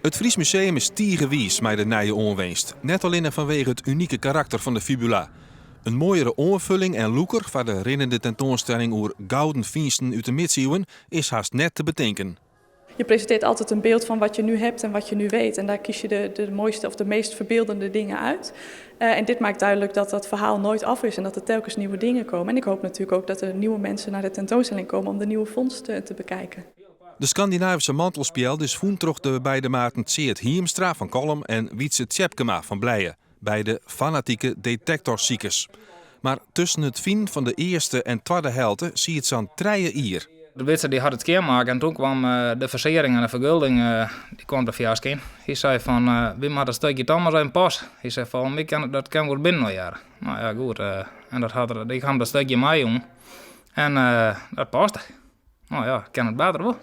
It Fries Museum is tige wiis mei de nije oanwinst, net allinne fanwege it unike karakter fan de fibula. In moaiere oanfulling en lûker foar de rinnende tentoanstelling oer gouden fynsten út de midsiuwen is hast net te betinken. Je presenteert altijd een beeld van wat je nu hebt en wat je nu weet. En daar kies je de mooiste of de meest verbeeldende dingen uit. En dit maakt duidelijk dat dat verhaal nooit af is en dat er telkens nieuwe dingen komen. En ik hoop natuurlijk ook dat er nieuwe mensen naar de tentoonstelling komen om de nieuwe vondsten te bekijken. De Skandinavyske mantelspjeld is fûn troch de beide maten Tseard Hiemstra fan Kollum en Wietse Tjepkema fan Blije, beide fanatike detektorsikers. Mar tusken it finen fan de earste en twadde helte siet sa'n 3 jier. De Wietse die had het skjinmakke en toen kwam de versiering en de vergulding die kwam tefoarskyn. Hy sei fan, wy moatte it stukje toch mar even passe. Hy sei, folgens my kin dat kin wol binnen hearre. Nou ja, goed. En dat hat er, ik ha him dat stukje meijûn en dat paste. Nou ja, kin it better wol.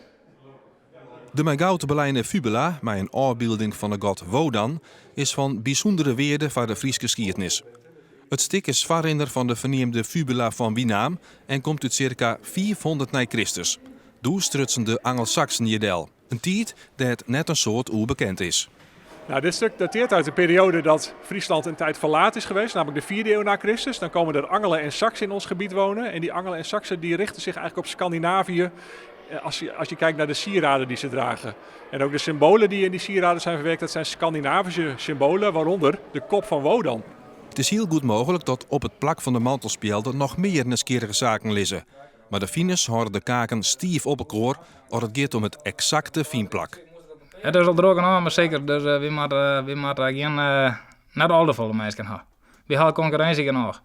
De mei goud beleine fibula, mei in ôfbylding fan 'e god Wodan, is fan bysûndere wearde foar de Fryske skiednis. It stik is foarrinner fan de ferneamde fibula fan Winaam en komt út sirka 500 nei Kristus. Doe strutsen de Angelsaksen hjir del, in tiid dêr't net in soad oer bekend is. Nou, dit stuk dateert uit de periode dat Friesland een tijd verlaten is geweest, namelijk de vierde eeuw na Christus. Dan komen er Angelen en Saksen in ons gebied wonen. En die Angelen en Saksen die richten zich eigenlijk op Scandinavië als je kijkt naar de sieraden die ze dragen. En ook de symbolen die in die sieraden zijn verwerkt, dat zijn Scandinavische symbolen, waaronder de kop van Wodan. It is hiel goed mooglik dat op it plak fan de mantelspjelde noch mear nijsgjirrige saken lizze. Mar de finers hâlde de kaken stiif op elkoar as it giet om it eksakte fynplak. It is al drok genôch, mar seker, dus wy moatte, wy moatte gjin, net al te folle minsken ha. Wy ha konkurrinsje genôch.